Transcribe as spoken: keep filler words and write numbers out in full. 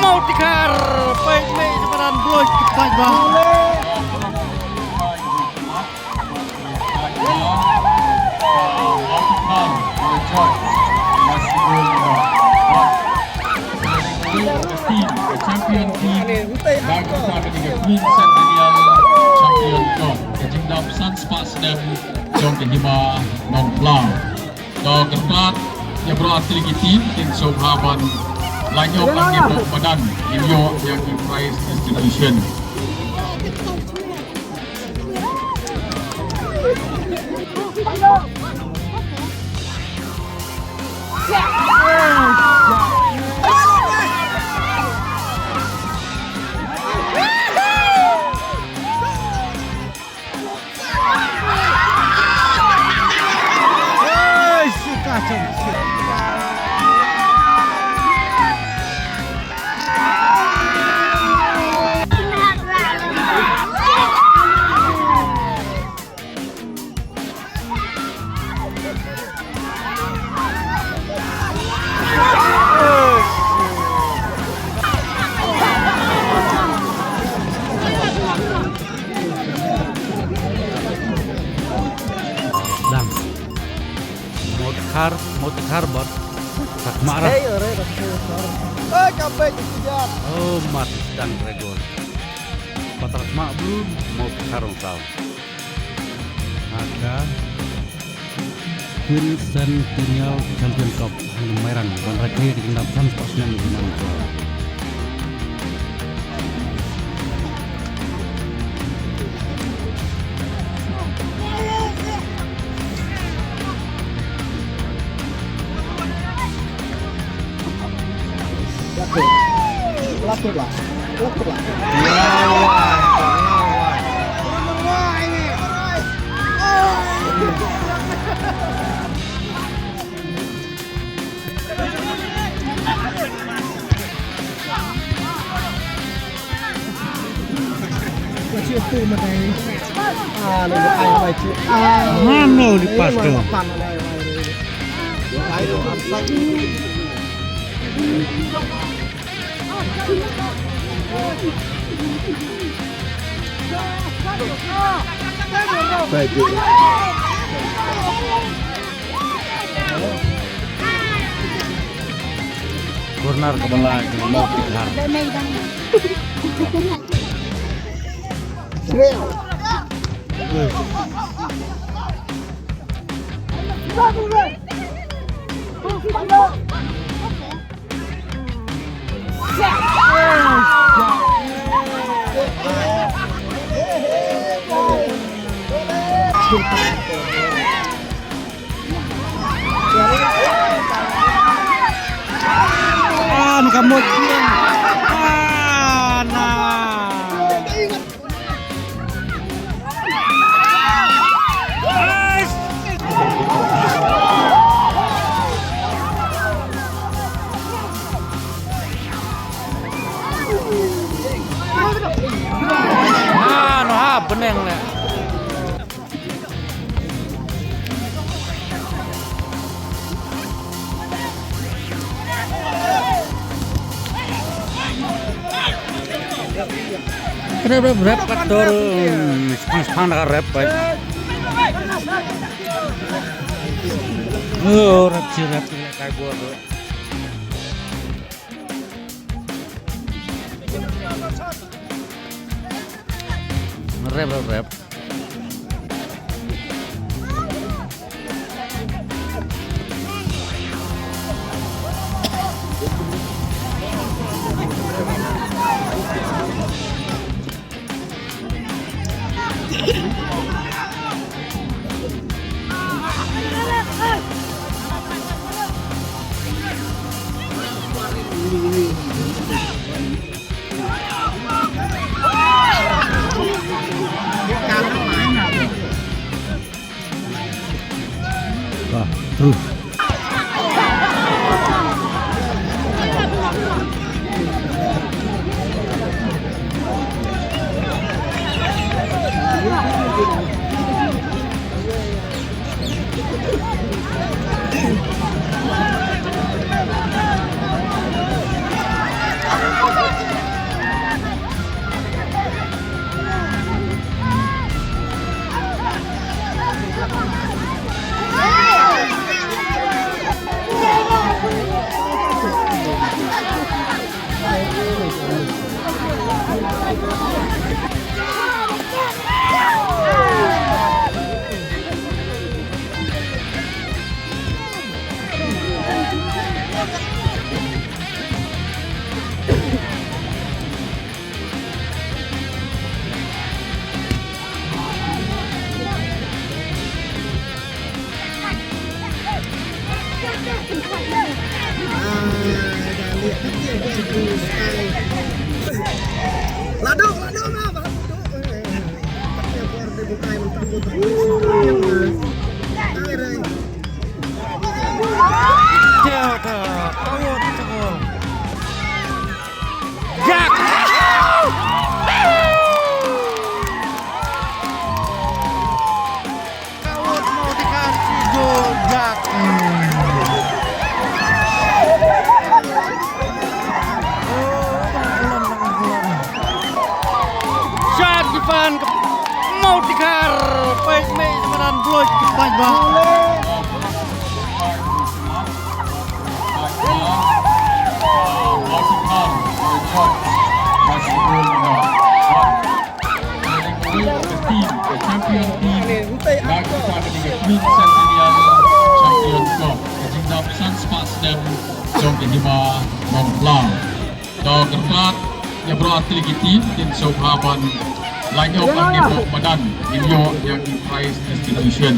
Mawtikhar, peit mei sa madan bloh ki paidbah. Champion team, dan kita kini ke Queen Centennial Champion Cup, ke jingdap san spah snem jong ka Hima Nongplang. To kyrpad ïa baroh artylli ki team kin sngewbha ban lait noh ban ïa pok madan ïa ïoh ïa ki prize distribution. Dang. Mawtikhar, Mawtikhar bad Takmara. Hey, ore, ore, ore. Hey, kape di sejak. Oh, mat dang regol. Patrak mak belum, Mawtikhar ong tau. Aka Queen Centennial Champion Cup. Mairang ban rakhe ki jingdap san spah snem ki man. Mano di pas tu? Corner ka ba la ka Mawtikhar. Ah, maka mut. Ah, na. Ah, no ha, beneng le. Rep, rep, rep, pator. Spang, spang, nak rep, pai. Oh, rep, si rep, kai bor. Rep, rep, rep. Ka wot Mawtikar shi goal, Jack. Shot defend ka Mawtikar. Peit mei madan blood ka peit ba. The champion team, bad kita ka dei ka Queen Centennial Champion Cup. Ka jingdap san spah snem jong ka Hima Nongplang. To kyrpad ïa baroh artylli ki team kin sngewbha ban lait ïoh ban ïoh madan, kin ïoh ïa ki prize distribution.